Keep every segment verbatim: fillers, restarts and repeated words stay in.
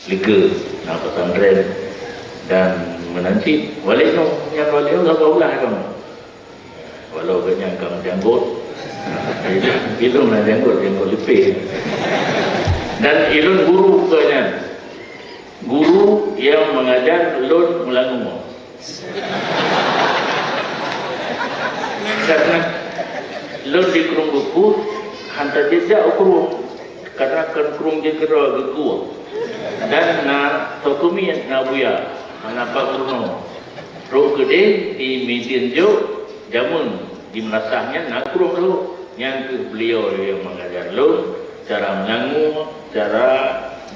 Leuka na pesantren dan meunan cit Walid nyoe, nyang Walid nyoe saboh ulah kamoe. Walau geuhnyan ka meujanggot, ilôn na janggot, janggot leupie. Dan ilôn guru keu nyan. Guru nyang mengajar lôn meulangue. Karena lôn di Krueng Geukueh, hana jijak u Krueng, karena kon Krueng jih keudroe Geukueh. Dan na Teungku Miet, na Buya, na Pak Gubernur. Rot keudeh di Midin jok, jameun di Meulasah nyan na Krueng rot. Nyan keuh beliau nyang mengajar lôn cara meunyangu, cara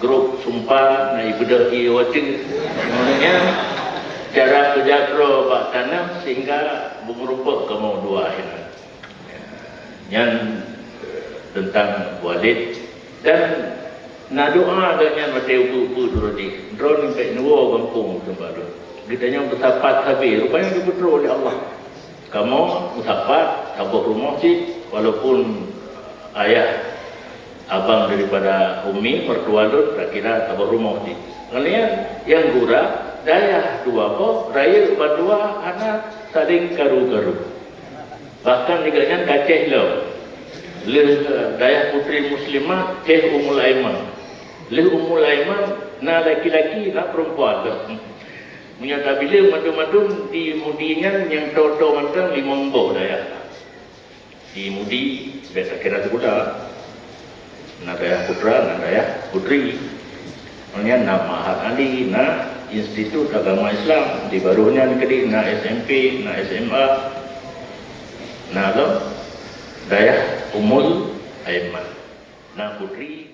grob sumpa, na ibeudôh ié watèe. Nyan cara peujatroe bak taneuh sehingga beumeurumpok kamoe dua inan. Nyan teuntang Walid. Dan na doa geuhnyan watèe ubeut-ubeut droe jih. Droeneuh bèk neuwoe gampông teumpat lôn. Geutanyoe meusapat sabe, rupanya geupeutrok lé Allah. Kamoe meusapat saboh rumoh cit, walaupun ayah abang daripada umi, mertua lôn, takira saboh rumoh cit. Ngon nyan, nyang gura, dayah dua boh, rayeuk bandua hana saléng karu-karu. Bahkan di gobnyan ka Syekh lom. Lheueh, eh, dayah putri muslimat, Syekh Ummul Aiman. Lheueh Ummul Aiman, na laki-laki, na perempuan lom. Meunyoe tabileng mandum-mandum di Mudi nyan nyang toe-toe mantong limong boh dayah. Di Mudi, bèk takira sikula. Na dayah putra, na dayah putri. Ngon nyan na Ma'had Ali, na Institut Agama Islam. Di baroh nyan keudeh na S M P, na S M A. Na lom dayah Ummul Aiman. Na putri